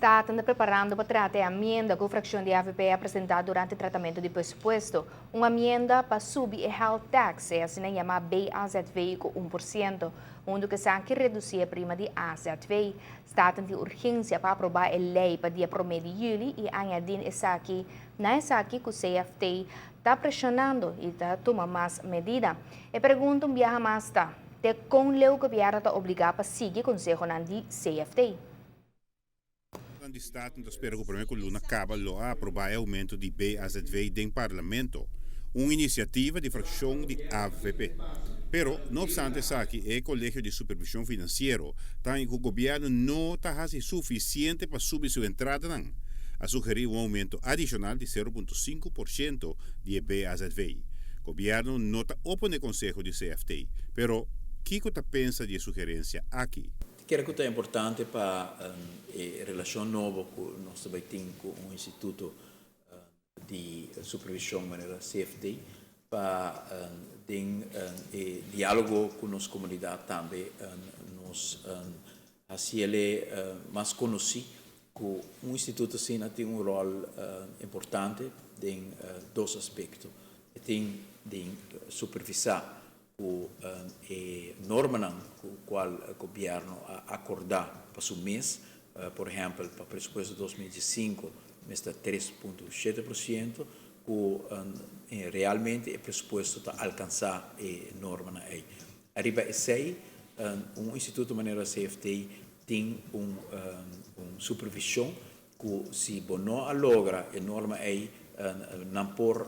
Staten ta preparando pa trata e amienda ku frakshon di avp a presentá durante tratamento di presupuesto. Un amienda pa subi e health tax, e asina yamá BAZV ku 1%. Huntu ku esaki redusí e prima di AZV. Staten tin urgensia pa aprobá e lei pa dia promé di yüli i añadí esaki na esaki ku CFT ta preshonando i ta tuma mas medida. E pregunta un biaha mas ta, te kon leu gobièrnu ta obligá pa sigui konsehonan di CFT? Di Staten ta spera ku promé ku luna kaba lo a aprobá e oumento di BAZV den Parlamento, un inisiativa di frakshon di avp. Pero, no opstante esaki, e Kolegio di Supervishon Finansiero ta haña ku gobièrnu no ta hasi sufisiente pa subi su entradanan. A sugerí un oumento adishonal di 0.5% di e BAZV. Gobièrnu no ta oponé konseho di CFT, pero kiko ta pensa di e sugerensia aki? Kere ku ta importante pa e relashon nobo ku nos ta bai tin ku un instituto di supervishon manera CFT pa den e diálogo ku nos komunidat tambe nos hasiel mas konosí ku un instituto asina tin un ròl importante den dos aspekto. E tin den supervisá ku e normanan ku kual gobièrnu a akordá pa su mes, por ehèmpel pa presupuesto 2015 mester 3.7%, ku realmente e presupuesto ta alkansá e normanan ei. Ariba esei, un instituto manera CFT tin un supervishon ku si bo no a logra e norma ei, nan por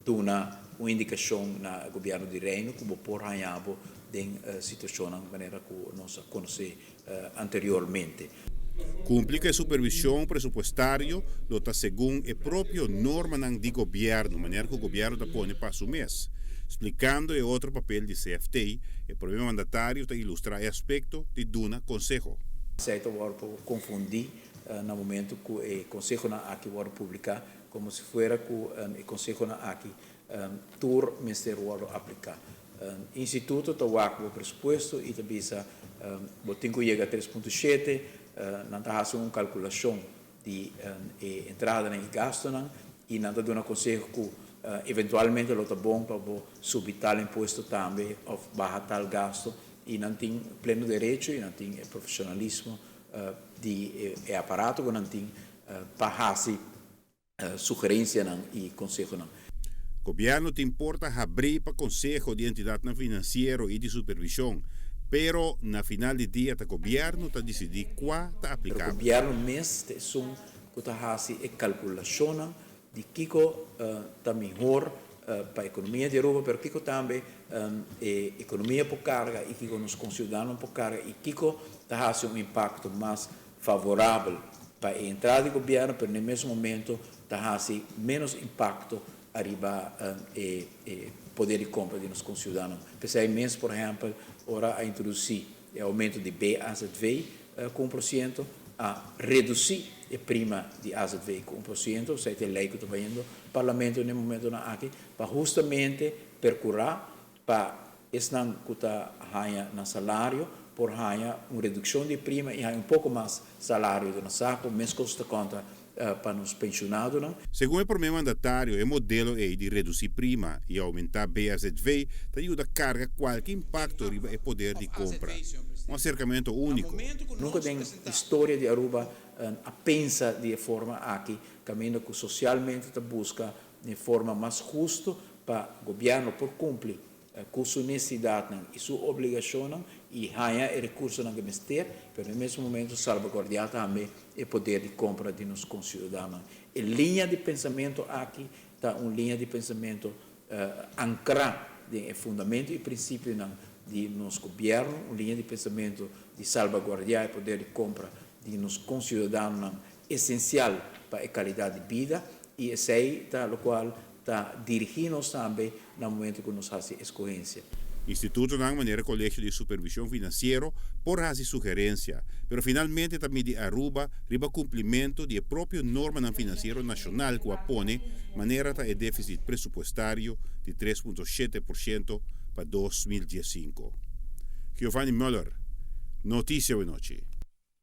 duna un indikashon na gobièrnu di Reino ku bo por haña bo den situashonnan manera ku nos a konosé anteriormente. Kumpli ku e supervishon presupuestario lo ta segun e propio normanan di gobièrnu, manera ku gobièrnu ta pone pa su mes. Splikando e otro papel di CFT, e prome mandatario ta ilustrá e aspekto di duna konseho. Esei ta wòrdu konfundí na momentu ku e konsehonan aki wòrdu publiká komo si fuera ku e konsehonan aki tur mester wòrdu apliká. Instituto ta wak bo presupuesto i ta bisa bo tin ku yega 3.7, nan ta hasi un kalkulashon di e entradanan i gastunan i nan ta duna konseho ku eventualmente lo ta bon pa bo subi tal impuesto tambe òf baha tal gastu i nan tin pleno derecho i nan tin e profeshonalismo di e aparato ku nan tin pa hasi sugerensianan i konsehonan. Gobièrnu tin porta habrí pa konseho di entidatnan finansiero i di supervishon, pero na final di dia ta gobièrnu ta disidí kua ta Pero aplikabel. gobièrnu mes ta esun ku ta hasi e kalkulashonnan di kiko ta mihor pa ekonomia di Aruba, pero kiko tambe e ekonomia por karga i kiko nos konsiudadanonan por karga i kiko ta hasi un impakto mas favorabel pa e entrada di gobièrnu, pero na e mes momento ta hasi ménos impakto ariba e poder di kompra di nos konsiudadanonan. P'esei mes, por ehèmpel, ora a introdusí e oumento di BAZV ku 1%, a redusí e prima di AZV ku 1%, esei ta e lei ku ta bayendo parlamento na e momentonan aki, pa hustamente perkurá pa esnan ku ta haña nan salario por haña un redukshon di prima i haña un poko mas salario den nan sako, meskos ta konta pa nos penshonadonan. Segun e prome mandatario, e modelo ei di redusí prima i oumentá BAZV ta yuda karga kualke impakto riba e poder di kompra. Un aserkamentu úniko. Nunka den historia di Aruba a pensa di e forma aki, kaminda ku sosialmente ta buska den forma mas hustu pa gobièrnu por kumpli ku su nesesidatnan i su obligashonnan i haña e rekursonan ku mester, pero na e mes momentu salbaguardiá tambe e poder di kompra di nos konsiudadanonan. E liña di pensamentu aki ta un liña di pensamentu ankrá den e fundamentu i prinsipionan di nos gobièrnu, un liña di pensamentu di salbaguardiá e poder di kompra di nos konsiudadanonan esensial pa e kalidat di bida i esei ta lokual ta dirigí nos tambe na momento ku nos hasi eskohensia. Institutonan manera Kolegio di Supervishon Finansiero por hasi sugerensia, pero finalmente ta midi Aruba riba kumplimentu di e propio normanan finansiero nashonal ku a pone, manera ta e défisit presupuestario di 3.7% pa 2015. Giovanni Muller, Noticia Awenochi.